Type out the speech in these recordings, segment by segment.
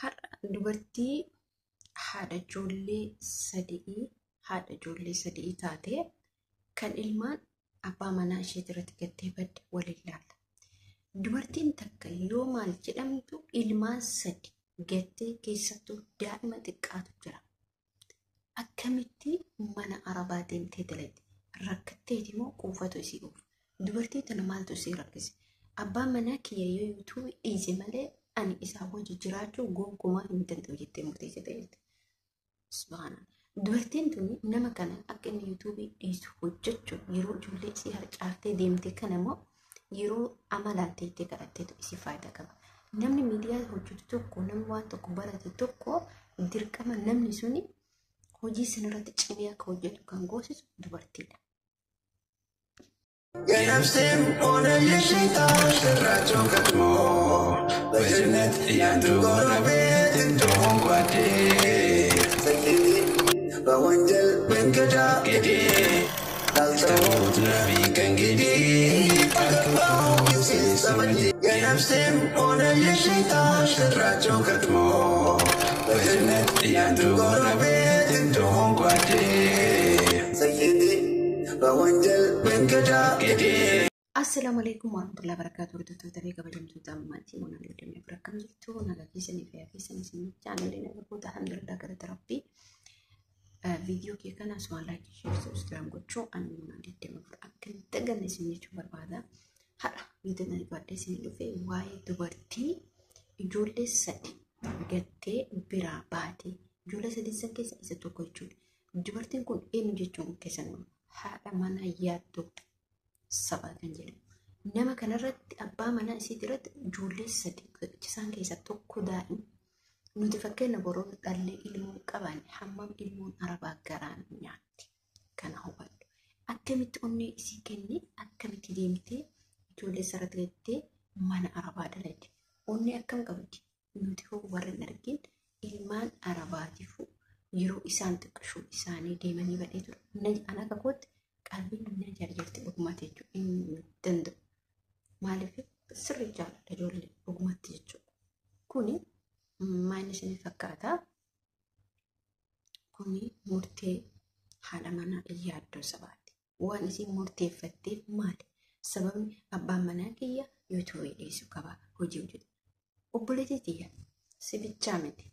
Har'a dubartii haadha ijoollee sadii haadha ijoollee sadii taate kan ilmaan abbaa manaa ishee irratti gattee badde waliin ilaalla. Dubartiin takka yoo maal jedhamtu ilmaan sadi gattee keessattuu daa'ima xiqqaatu jira. Akkamitti mana arabaa deemtee dalagdi? Rakkatteeti moo quufatu isii oofa? Dubartii tana maaltu isii rakkise? Abbaan manaa kiyya yoo yuutuubii dhiise malee ani isaa wajji jiraachuu gonkumaa hin danda'u jettee murteessitee jirti. Subhaanallah. Dubartiin tuni nama kana akka inni yuutuubii dhiisu hojjechuun yeroo ijoollee isii harcaaftee deemte kana immoo yeroo amalaan teettee kadhatteetu isii faayidaa qaba. Namni miidiyaa hojjetu tokko, namni waan tokko barate tokko dirqama namni suni hojii sanarratti cimee akka hojjetu kan goosisu dubartiidha. የነፍሴም ሆነ የሸይጣን ሸራቸው ከትሞ በጀነት ያንቱ ጎረቤት እንደሆን ጓዴ ሰይዲ በወንጀል መንገዳገዴ ላልተውት ነቢ ከእንግዲህ አገባው ጊዜ ዘመዴ የነፍሴም ሆነ የሸይጣን ሸራቸው ከትሞ በጀነት ያንቱ ጎረቤት እንደሆን ጓዴ ሰይዲ በወንጀል መንገዳገዴ። Assalaamu alaikum warahmatullahi wabarakatuh. Hordoftoota fi kabajamtoota maatii Monaa Lidamee bira akkam jirtu? Nagaa keessanii fi keessanii isin chaanalee nagaa goota alhamdulillah galata rabbii. Viidiyoo kee kana asuma laayikii, sheer, sabskiraayib gochuu ani Monaa Lidamee bira akka hin daganne isin jechuu barbaada. Har'a viidiyoo ani baadhee isin dhufe waa'ee dubartii ijoollee sadi gattee biraa baate ijoollee sadii san keessa isa tokko jechuudha. Dubartiin kun eenyu jechuun keessan haadha manaa yaaddoo saba kan jedhamu. Nama kanarratti abbaa manaa isiitii irratti ijoollee sadi isaan keessaa tokko daa'ima. Nuti fakkeenya boroon dhallee ilmoon qaban hammam ilmoon arabaa garaan nyaatti kana hubadhu. Akkamitti onnee isii kennee akkamitti deemtee ijoollee sarara gattee mana arabaa dalagdi. Onnee akkam qabdi? Nuti hoo warra hin argin ilmaan arabaatiif yeroo isaan xiqqishuu isaanii deemanii badhee ture. An akka kootti qalbiin na jarjarti dhugumatti jechuudha. Inni danda'u. Maaliif sirri jaalladha ijoollee dhugumatti jechuudha. Kuni maal isin fakkaata? Kuni murtee haadha manaa yaaddoo sabaati. Waan isin murteeffatteef maali? Sababni abbaan manaa kiyya yuutuubii dhiisuu qaba hojii hojjetu. Obboleettii tiyya si bichaa miti.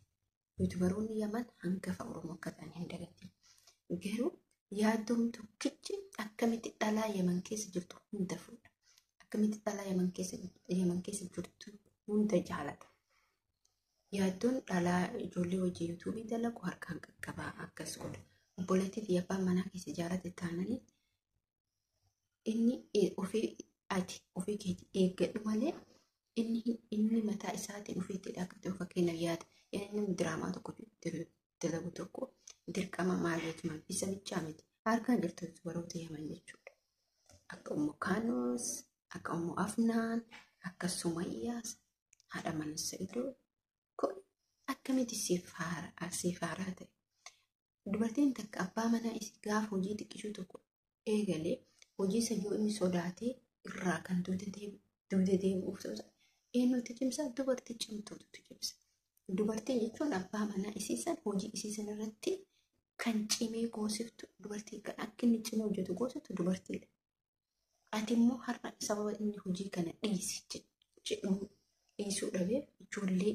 Yuutubaroonni Yaman hangafa Oromoo akka ta'an hin dagatin. Garuu yaaddoon tokkichi akkamitti dhalaa Yaman keessa jirtu hunda fuudha. Akkamitti dhalaa Yaman keessa jirtu hunda jaalata. Yaaddoon dhalaa ijoollee hojii yuutuubii dalagu harkaan qaqqabaa akkas godha. Obboleettii fi abbaan manaa keessa jaalate taananii inni ofii ati ofii keetii eeggadhu malee inni mataa isaatiin ofiitti dhaqxee fakkeenyaaf yaada inni diraamaa tokko dalagu tokko dirqama maal jechuun isa bichaa miti harkaan jirtu baroota Yaman jechuudha. Akka Ummu Kaanus, akka Ummu Afnaan, akka Sumayyaas, haadha mana Sa'idoo kun akkamitti siif haaraa ta'e? Dubartiin takka abbaa manaa isii gaafa hojii xiqqishuu tokko eegalee hojii isa yoo inni sodaatee irraa kan duuda deebi'uuf ta'u eenyutu cimsa? Dubartii cimtuutu cimsa. Dubartii jechuun abbaa manaa isii san hojii isii san irratti kan cimee goosiftu dubartii kan akka inni cimee hojjetu goosiftu dubartiidha. Ati immoo har'a sababa inni hojii kana dhiisi jedhu dhiisuu dhabee ijoollee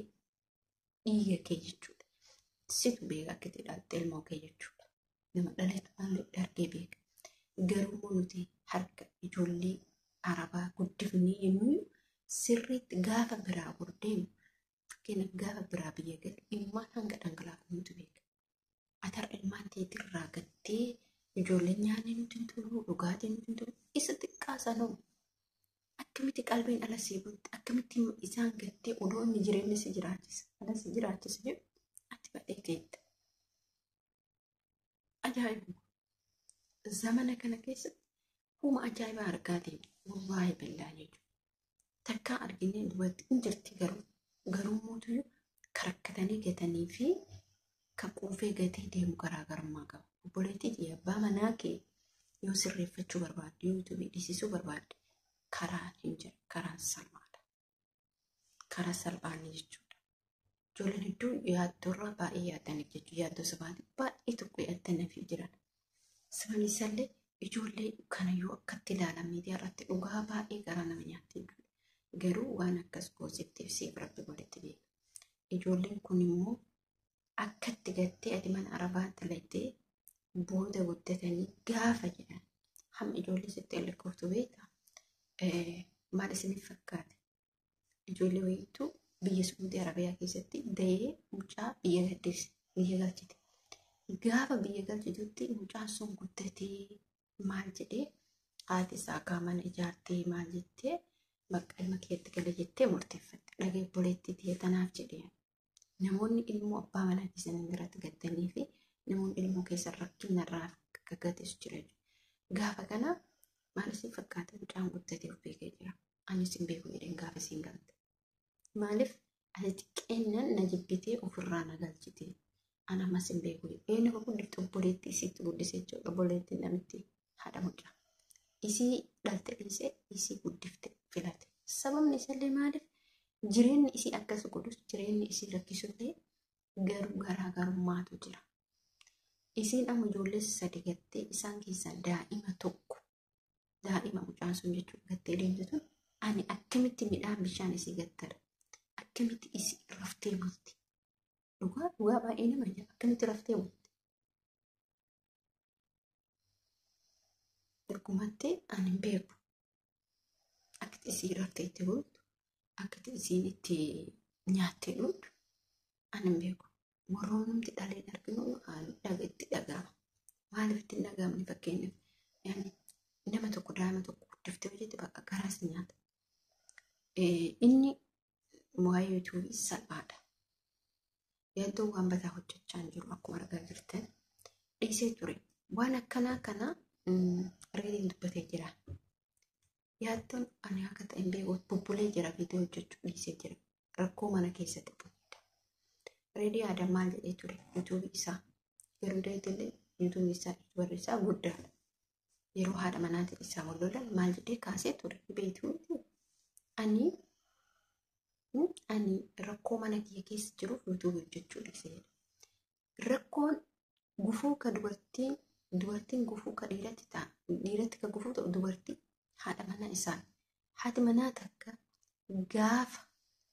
dhiiga kee jechuudha. Situ beeka akka itti dhaalte ilmoo kee jechuudha. Nama dhaleetu argee beeka. Garuu immoo nuti harka ijoollee arabaa guddifnee yemmuu sirriitti gaafa biraa deemu fakkeenyaaf gaafa biraa biyya galu ilmaan hanga dhangalaafnutu beeka. Ati har'a ilmaan teetirraa gattee ijoolleen nyaanni nuti hin tolu, dhugaatiin nuti hin tolu, isa xiqqaa sanoo akkamitti qalbiin ala sii bulti, akkamitti isaan gattee odoo inni jireenya si jiraachisa, ala si jiraachisa jedhu ati badhee teetta. Ajaa'ibuma! Zamana kana keessatti huma ajaa'ibaa argaa deemu. Wallaahi billaa jechuudha. Takkaa arginee dubartii hin jirti garuu garuu mootuyyuu karakkatanii gatanii fi kan quufee gatee deemu garaagarummaa qaba. Obboleettii fi abbaa manaa kee yoo sirreeffachuu barbaadde yoo yuutuubii dhiisisuu barbaadde karaa hin jira. Karaan salphaadha. Karaa salphaan jechuudha. Ijoolleen hedduu yaaddoorraa baay'ee yaaddaniif jechuudha. Yaaddoo sabaati baay'ee tokko yaaddaniif jiran. Sababni isaallee ijoollee kana yoo akkatti ilaalan miidiyaa irratti dhugaa baay'ee garaa nama nyaatti. Garuu waan akkas goosifteef siif rabbi walitti beeka. Ijoolleen kun immoo akkatti gattee ati mana arabaa dalattee booda guddatanii gaafa jedhan hamma ijoollee sitti lakkooftu beektaa? Maal isiniif fakkaata? Ijoollee wayiitu biyya Suudii Arabiyaa keessatti da'ee mucaa biyya gaddise biyya galchite. Gaafa biyya galchitutti mucaan sun guddatee maal jedhee haati isaa akka mana ijaartee maal jettee bakka ilma keetti gala jettee murteeffatte. Dhagee obboleettii tiyya tanaaf jedhee. Namoonni ilmoo abbaa manaa keessan biratti gattanii fi namoonni ilmoo keessan rakkina irraa gaggateessu jira. Gaafa kana maal isin fakkaata mucaan guddatee of beekee jira. Anis hin beeku jedheen gaafa isin galte. Maaliif ati xiqqeennan na jibbitee ofirraa na galchite. Ana ammas hin beeku. Eenyu ka guddifte obboleettii isiitti guddise jechuudha. Obboleettiin namitti haadha mucaa. Isii dhalte dhiisee isii guddifte filate. Sababni isallee maaliif jireenyi isii akkas godhus jireenyi isii rakkisullee garuu garaagarummaatu jira. Isiin amma ijoollee sadi gattee isaan keessaa daa'ima tokko daa'ima mucaan sun jechuudha gattee deemte tun ani akkamitti midhaan bishaan isii gattara akkamitti isii raftee bulti dhugaa dhugaa baay'ee nama ajaa'iba akkamitti raftee bulti. Dhugumatti ani hin beeku akkatti isii raftee itti bultu akkatti isiin itti nyaattee dhugdu ani hin beeku. Warroonni dhaleen arginu itti dhaga'ama. Maaliif itti hin dhaga'amne fakkeenyaaf nama tokko daa'ima tokko guddiftee hojjette bakka garaas nyaata. Inni waa'ee yuutuubii salphaadha. Yaaddoon waan badaa hojjechaa hin jiru akkuma argaa jirtan dhiisee ture. Waan akkanaa kana argateen dubbatee jira. Yaaddoon ani akka ta'e hin beeku bubbulee jira viidiyoo hojjechuu dhiisee jira. Rakkoo mana keessatti bu'edha. Reedii Aadam maal jedhee ture yuutuubii isaa yeroo dheetillee yuutuubii isaa warri isaa guddaadha. Yeroo haadha manaatiin isaa wal lolan maal jedhee kaasee ture beektuu miti. Ani rakkoo mana kiyya keessa jiruuf yuutuubii hojjechuu dhiisee jedha. Rakkoon gufuu ka dubartiin gufuu ka dhiiratti ta'a dhiiratti ka gufuu ta'u dubartii haadha manaa isaa. Haati manaa takka gaafa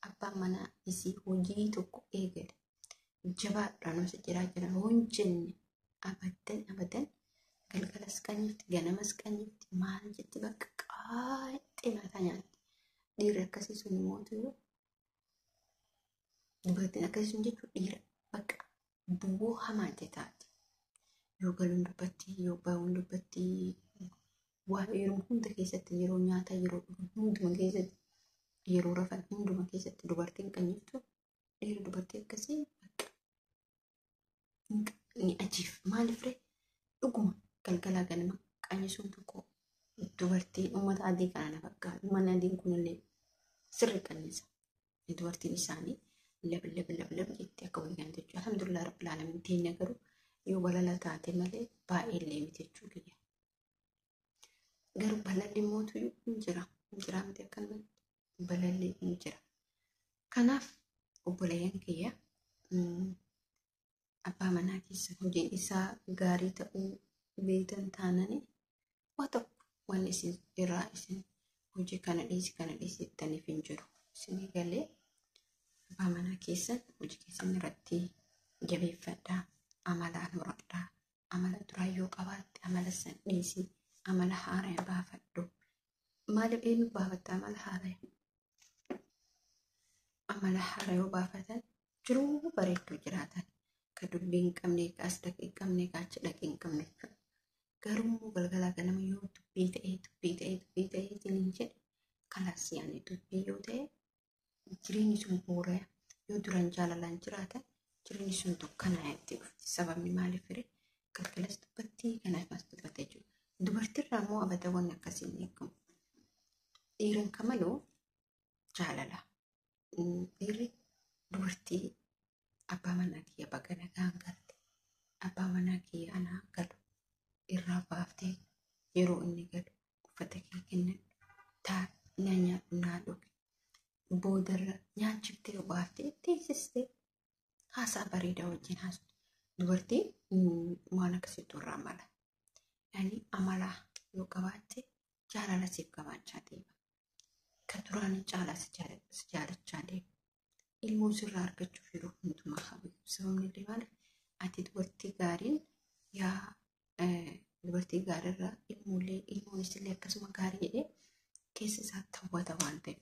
abbaan manaa isii hojii tokko eegale jabaadhaan osoo jiraa jiran hoo hin jenne abadan abadan galgalas qanyifti ganamas qanyifti maal jetti bakka qaaxxee mataa nyaatti. Dhiirri akkasii sun immoo dubartiin akkasii sun jechuun dhiira bakka bu'oo hamaa itti taati. Yoo galuun dubbatti yoo bahuun dubbatti waa yeroo hunda keessatti yeroo nyaataa yeroo dhugan hunduma keessatti yeroo rafan hunduma keessatti dubartiin qanyiftu dhiirri dubartii akkasii bakka ni ajiif maaliif ree dhuguma galgalaa ganama qanyisuun tokko dubartii uummata adii kana na fakkaata. Uummanni adiin kunillee sirri qanyisa. Dubartiin isaanii lab lab lab lab jettee akka walii galti jechuudha. Alhamdulillah rabbil aalamiin teenya garuu yoo balala taate malee baay'ee illee miti jechuudha. Garuu balalli mootu hin jira. Hin jira miti akkanumatti balalli hin jira. Kanaaf obboleeyyan kiyya abbaa manaa keessa hojiin isaa gaarii ta'uu beektan taananii waa tokko wanni isin irraa isin hojii kana dhiisi kana dhiisi jettaniif hin jiru. Isinii galee abbaa manaa keessan hojii keessan irratti jabeeffadhaa amalaan horadhaa amala duraa yoo qabaatte amala san dhiisi amala haaraa baafadhu. Maaliif eenyu baafatta amala haaraa? Amala haaraa yoo baafatan jiruu bareedduu jiraatan. Ka dubbii hin qabne, ka as dhaqee hin qabne, ka achi dhaqee hin qabne jechuudha. Garuu galgalaa ganama yoo dubbii ta'ee dubbii ta'ee dubbii ta'ee hin jedhe kalaas yaani dubbii yoo ta'e jireenyi sun booraya yoo duraan jaalalaan jiraatan jireenyi sun dukkanaa'aa itti dhufti. Sababni maaliif firee galgalas dubbattii kanaafas dubbatte jechuudha. Dubartiirraa immoo abada wanni akkasii hin eegamu. Dhiiran kamaloo jaalala. Dhiirri dubartii abbaa manaa kiyya baga nagaan galte abbaa manaa kiyya anaa galu irraa baaftee yeroo inni galu uffata kee kennadhu taa na nyaadhu naa dhugi boodarra nyaachiftee baaftee teessistee Haasaa bareedaa wajjin haasofti. Dubartiin waan akkasiitu irraa mala. Yani amala yoo qabaatte jaalala siif qabaachaa deema. Kan duraanii caalaa si jaalachaa deema. Ilmoo sirraa argachuuf yeroo hundumaa hawwi. Sababni illee maaliif ati dubartii gaariin yaa dubartii gaariirraa ilmoolee ilmoonis illee akkasuma gaarii jedhee keessa isaa hawwata waan ta'eef.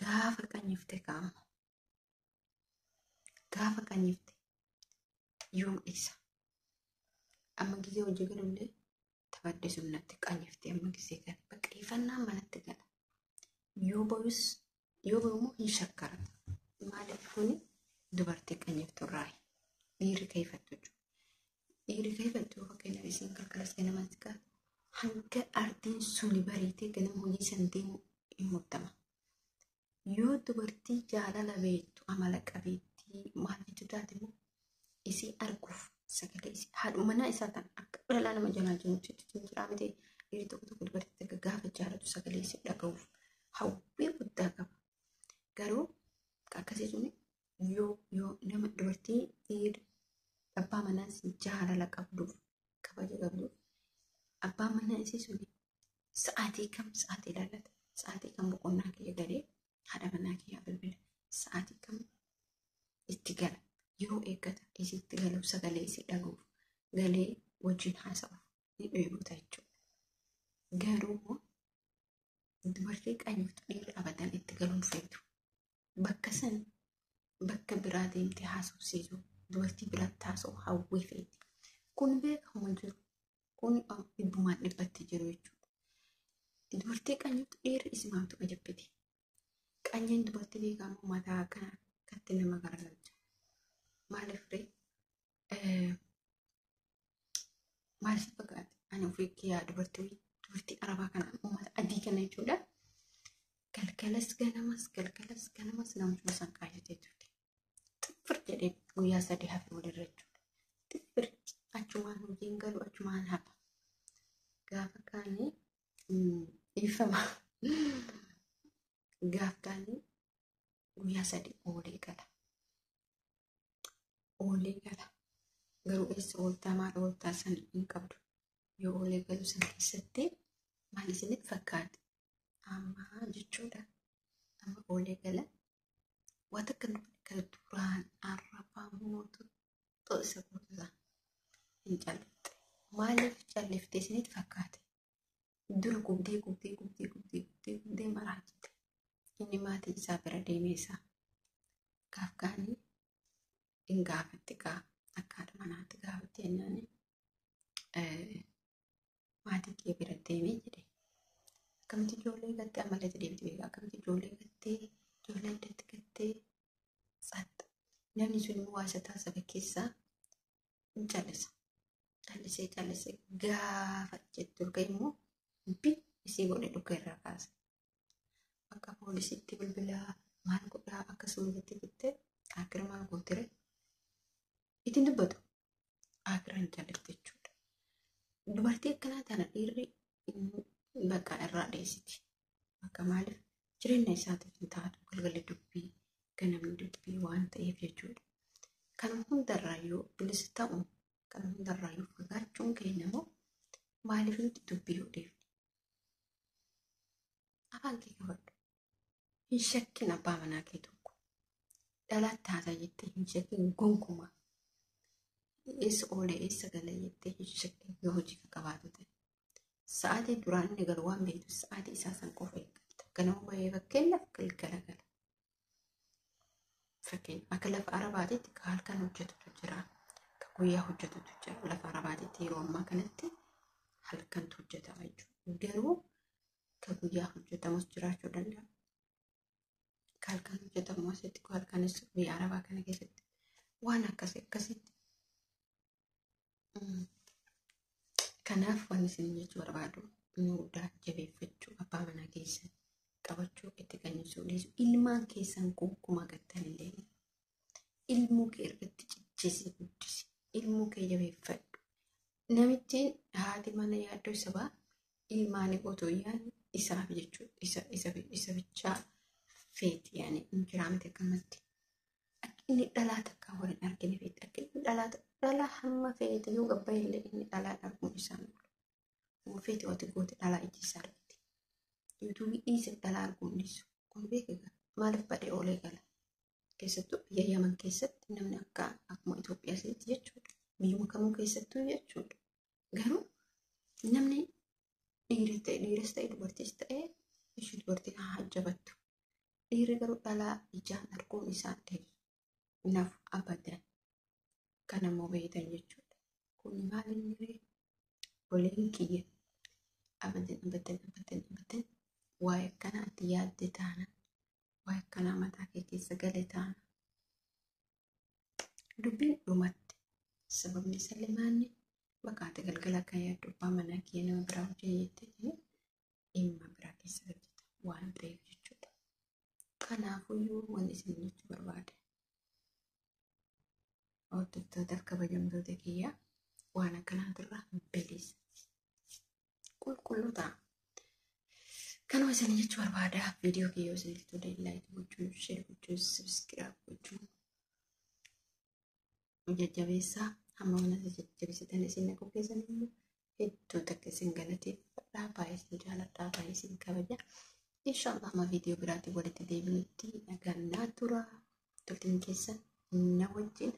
Gaafa qanyifte kaa'ama. Gaafa qanyifte yoom dhiisa? Amma gisee hojii galullee taphadde sunnatti qanyiftee amma gisee gala. Bakka ifannaa manatti gala. Yoo bayus yoo bayu immoo hin shakkarata. Maaliif kuni dubartii qanyiftu irraayi. Dhiirri kayfattu jechuudha. Dhiirri kayfattu fakkeenyaaf isiin galgalas ganamas gaala. Hanga ardiin suni bariitee ganama hojii san deemu hin muddama. Yoo dubartii jaalala beektu amala qabeettii maal jechuu taate immoo isii arguuf sagalee isii haadha manaa isaa tan akka dhalaa nama jalaa jirutti jiraa miti dhiirri tokko tokko dubartii takka gaafa jaalatu sagalee isii dhaga'uuf hawwii guddaa qaba. Garuu akkasii suni yoo nama dubartii dhiirri abbaa manaa isii jaalala qabduuf kabaja qabduuf abbaa manaa isii suni sa'aatii kam sa'aatii ilaallata sa'aatii kam boqonnaa kiyya galee haadha manaa kiyyaa bilbila sa'aatii kam itti gala yeroo eeggata isitti galuuf sagalee isii dhaga'uuf galee wajjin haasa'uuf ni dheebota jechuudha. Garuu immoo dubartii qanyiftu dhiirri abadan itti galuun feetu. Bakka san bakka biraa deemtee haasofsiisu dubartii biraatti haasa'u hawwii feeti. Kun beekamu jiru. Kun dhibbumaan dhibbatti jiru jechuudha. Dubartii qanyiftu dhiirri isimaamtu ajabbiti. Qanyeen dubartii beekamu mataa kana akkatti nama garagalcha. Maaliif ree? Maal si fakkaata? Ani ofii kiyyaa dubartii arabaa kana uummata adii kana jechuudha. Galgalas ganamas galgalas ganamas namichuma san qaayatee turte. Xiffir jedhee guyyaa sadii hafe walirra jechuudha. Xiffir achumaan hojiin galu achumaan hafa. Gaafa kaanii dhiifama. Gaafa kaanii guyyaa sadii oolee gala. Oolee gala. Garuu eessa ooltaa maal ooltaa san hin qabdu. Yoo oolee galu san keessatti maal isinitti fakkaate? Amma jechuudha. Amma oolee gala. Waan takka kan duraan arrabaa mootu isa gootusa. Hin callifte. Maaliif calliftee isinitti fakkaate? Dura gubdee gubdee gubdee gubdee gubdee gubdee maraachite. Inni maatii isaa bira deemee isaa. Gaaf kaanii hin gaafatti gaa akka haadha manaatti gaafatti jennaan maatii kee bira deemee jedhe. Akkamitti ijoollee gattee ammallee deebite beekaa akkamitti ijoollee gattee ijoollee addatti gattee tsatta. Namni sun immoo waa isa taasisa keessaa hin callisa. Callisee callisee gaafa jettu dhuga immoo bi isii godhe dhuga irraa kaasa. Bakka poolisiitti bilbilaa maal godhaa akkasuma jettee jettee akira maal gootire ittiin dubbatu akira hin callifte jechuudha. Dubartii akkanaa tana dhiirri bakka irraa dheessiti. Bakka maaliif jireenya isaatiif hin taatu galgalli dubbii ganamni dubbii waan ta'eef jechuudha. Kan hundarraayyuu bilisa ta'uun kan hundarraayyuu fagaachuun keenya immoo maaliif nuti dubbii yoo dhiifne? Afaan kee qabadhu. Hin shakkin abbaa manaa kee tokko. Dhalaatti haasaa jettee hin shakkin gonkumaa. Eessa oolee eessa galee jettee hin shakkin yoo hojii qabaatu ta'e. Sa'aatii duraan inni galu waan beektu sa'aatii isaa san qofa eeggatta. Ganama bahee fakkeenyaaf galgala gala. Fakkeenya akka lafa arabaatitti ka halkan hojjetutu jira. Ka guyyaa hojjetutu jira. Lafa arabaatitti yeroo ammaa kanatti halkantu hojjetama jechuudha. Garuu ka guyyaa hojjetamus jiraachuu danda'a. Ka halkan hojjetamu asitti ka halkanis biyya arabaa kana keessatti waan akkasii akkasitti. Kanaaf wanni isin jechuu barbaadu inni guddaa jabeeffachuu abbaa manaa keessan qabachuu itti qannisuu dhiisuu ilmaan keessan gonkumaa gattanillee ilmoo kee irratti cichisi guddisi ilmoo kee jabeeffadhu. Namichi haati mana yaaddoo sabaa ilmaanii otoo yaadni isaaf jechuudha isa bichaa feeti yaani hin jiraa miti akkanumatti. Inni dhalaa takkaa wal hin argine feete akka inni dhalaa dhalaa hamma feete yoo gabba illee inni dhalaa arguun isaan oolu. Hamma feete wati goote dhalaa iji isaa argite. Yuutuubii dhiise dhalaa arguun dhiisu. Kun beekaga maaliif badhee oolee gala. Keessattuu biyya Yaman keessatti namni akka akkuma Itoophiyaa sanitti jechuudha. Biyyuma kamuu keessattuu jechuudha. Garuu namni dhiira ta'e dhiiras ta'e dubartiis ta'e ishee dubartiin haa hajjabattu. Dhiirri garuu dhalaa ijaan arguun isaan ta'e naaf abadan. Kan ammoo beektan jechuudha. Kun maal inni ree? Oleen kiyya abadan abadan abadan abadan waa'ee akkanaa itti yaadde taana waa'ee akkanaa mataa kee keessa gale taana. Dubbiin dhumatti sababni isallee maanni bakka ati galgala akka yaaddu abbaa manaa kiyya nama biraa hojii jettee dhimma biraa keessa galchita waan ta'eef jechuudha. Kanaafuyyuu wanni isin jechuu barbaade. Hordoftootaaf kabajamtoota kiyyaa waan akkanaatirraa bilisa. Qulqulluu ta'a. Kanuma isin jechuu barbaada. Viidiyoo kiyya yoo isinitti tole like gochuun, share gochuun, subscribe gochuun jajjabeessaa. Hamma mana jajjabeessitan isin na qopheessan immoo hedduu takka isin galateeffadha. Baay'ee isin jaaladha. Baay'ee isin kabaja. Inshaallah amma viidiyoo biraatiin walitti deebinutti nagaan naa tura. Turtiin keessan na wajjin